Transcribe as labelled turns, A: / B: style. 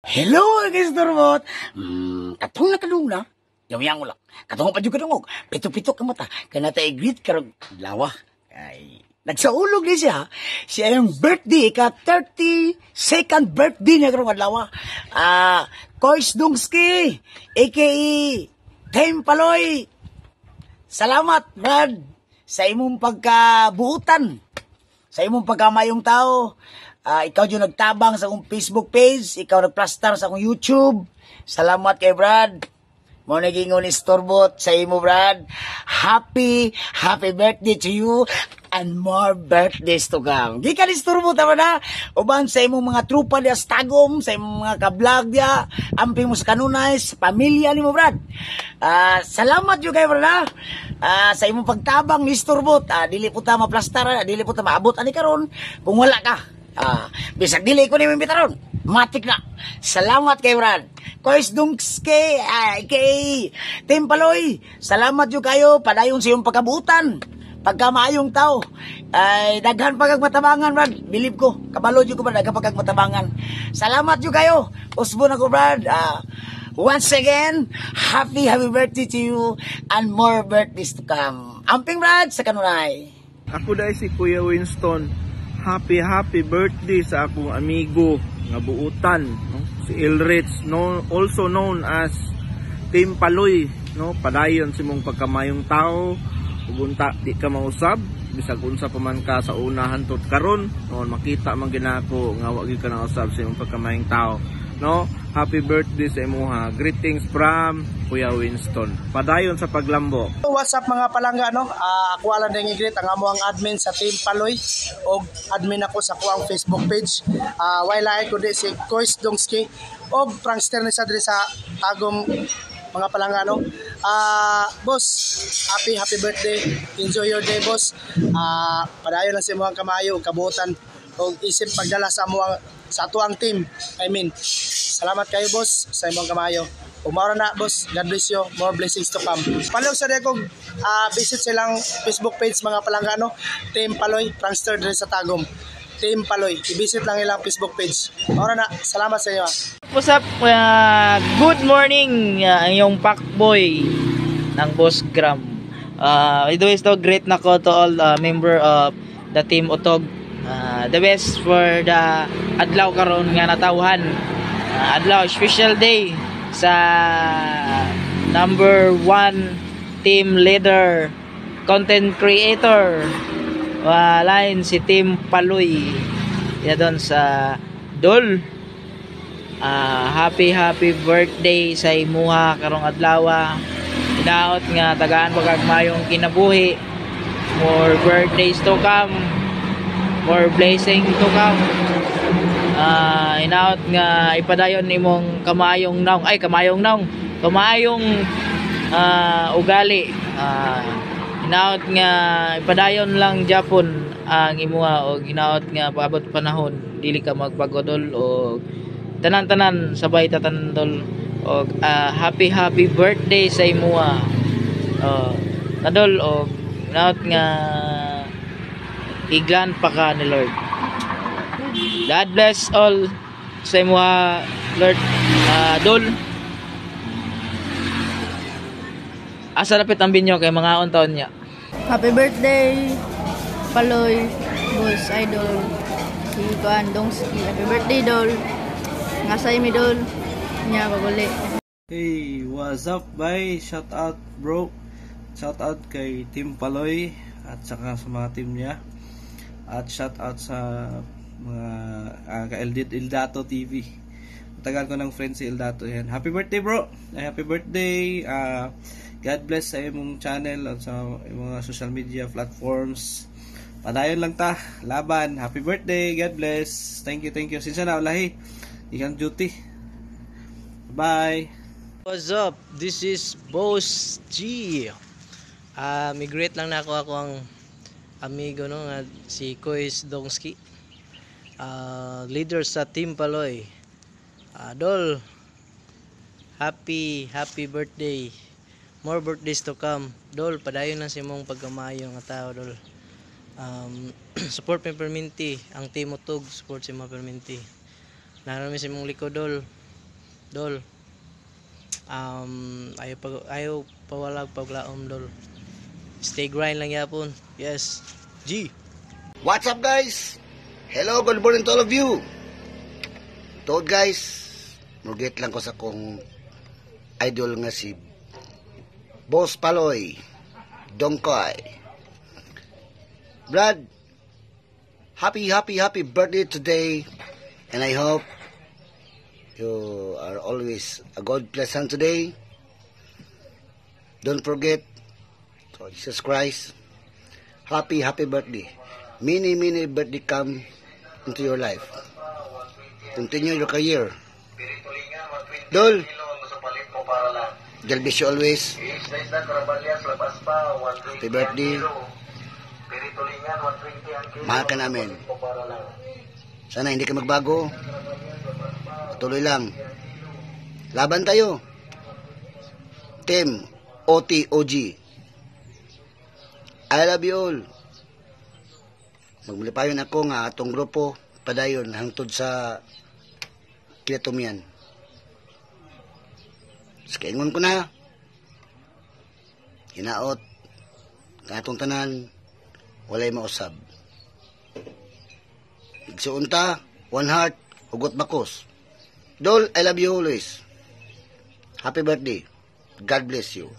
A: Hello, guys, turbot. Katong nakadung na. Yang lang. Katong pa jud kadungog. Pito-pito ka mata. Kana ta i-greet karong lawa. Ay, nagsaulog ni siya. Siya yung birthday ka 32nd birthday niya karong adlaw. Ah, Kois Dungski, aka Tem Paloy. Salamat, Brad, sa imong pagkabuutan, sa imong pagkamayong tao. Ah, ikaw yung nagtabang sa akong Facebook page, ikaw nagplastar sa akong YouTube. Salamat kay Brad. Mo naging ni Storbot sa imo, Brad. Happy, happy birthday to you and more birthdays to come. Gikan ni Storbot tama na. Uban sa imong mga trupa diya sa Tagum, sa imong mga ka-vlog diya, amping mo sa kanunay, sa pamilya nimo, Brad. Ah, salamat jud kay Brad ha. Ah, sa imong pagtabang ni Storbot, dili po ta maplastar, dili po ta maabot ani karon kung wala ka. Ah, bisag dili ko nimo imbitaron. Matik na. Salamat kay Brad. Kois Dungske, ay, kay Tim Paloy. Salamat jud kayo padayon sa iyong pagkabutan. Pagkamaayong tao. Ay, daghan pa kag matabangan, Brad. Bilib ko. Kabalo jud ko ba daghan pa kag matabangan. Salamat jud kayo. Usbon ako, Brad. Ah, once again, happy, happy birthday to you and more birthdays to come. Amping, Brad, sa kanunay.
B: Ako dahil si Kuya Winston. Happy happy birthday sa akong amigo nga buutan, no? Si Elrich, no, also known as Team Paloy, no? Padayon sa imong pagkamayong tao ug unta di ka mausab bisag unsa pa man ka sa unahan tot karon, no? Makita man ginako nga wa gyud ka nausab sa imong pagkamayong tao, no? Happy birthday sa imuha. Greetings from Kuya Winston. Padayon sa paglambo.
C: What's up, mga palangga, no? Ako lang din i-greet ang amo ang admin sa Team Paloy og admin ako sa kuang Facebook page. Way lahi kundi si Kois Dongski og prankster ni sa diri sa Tagum, mga palangga, no. Boss, happy happy birthday. Enjoy your day, boss. Padayon lang sa imong kamayo ug kabuotan og isip pagdala sa amo sa ato ang team. I mean, salamat kayo, boss, sa imong kamayo. Umara na, boss. God bless you. More blessings to come. Follow sa kog visit silang Facebook page, mga palangga, no. Team Paloy, prankster diri sa Tagum. Team Paloy. I-visit lang ilang Facebook page. Maura na. Salamat sa inyo. Ah.
D: What's up? Good morning, ang iyong Pakboy ng Boss Gram. By the way, so great na ko to all member of the Team Utog. The best for the adlaw karon nga natawhan. Adlaw, special day sa number one team leader, content creator. Walain si Team Paloy. Ya doon sa Dol. Ah, happy happy birthday sa imuha karong adlaw. Hinaot nga tagaan pa kag mayong kinabuhi. More birthdays to come. More blessing to come. Ah, hinaot nga ipadayon nimong kamayong naong ay kamayong naong kamayong ugali. Ah, hinaot nga ipadayon lang japon ang imuha og hinaot nga paabot panahon dili ka magpagodol og tanan-tanan sabay tatandol og happy happy birthday sa imuha. Oh, nadol og hinaot nga higlan pa ka ni Lord. God bless all sa imuha, Lord. Dol, asa lapit ang binyo kay mga taon niya.
E: Happy birthday, Paloy, boss, idol, si Kuan Dongski. Happy birthday, Dol. Ngasay mi, Dol. Nya, paguli.
F: Hey, what's up, bye? Shout out, bro. Shout out kay Team Paloy at saka sa mga team niya. At shout out sa mga kay Ildato TV. Matagal ko ng friend si Ildato yan. Happy birthday, bro. Ay, happy birthday. God bless sa imong channel at sa imong mga social media platforms. Padayon lang ta. Laban. Happy birthday. God bless. Thank you, thank you. Sinsa na ulahi. Ikan duty. Bye.
G: What's up? This is Boss G. I-greet lang na ako ang amigo, no, nga si Kois Dongski. Leader sa Team Paloy. Dol, happy happy birthday. More birthdays to come. Dol, padayon lang sa imong pagkamayo nga tao, Dol. Support mi perminti ang Team Utog, support si mo perminti. Naroon mi sa imong likod, Dol. Dol. Ayaw pag ayaw pawalag paglaom, dol. Stay grind lang yapon. Yes. G.
H: What's up, guys? Hello, good morning to all of you. Tuod guys, mo-greet lang ko sa kong idol nga si Boss Paloy, Dongkoy. Brad, happy, happy, happy birthday today. And I hope you are always a God pleasant today. Don't forget, to Jesus Christ, happy, happy birthday. Many, many birthday come into your life. Continue your career. Dol, God bless you always. Happy birthday. Mahal ka namin. Sana hindi ka magbago. Tuloy lang. Laban tayo. Team OTOG. I love you all. Maglipayon ako nga atong grupo padayon hangtod sa kilatumian. Sa kaingon ko na, hinaot, nga atong tanan, walay mausab. Igsuon ta, one heart, hugot bakos. Dol, I love you always. Happy birthday. God bless you.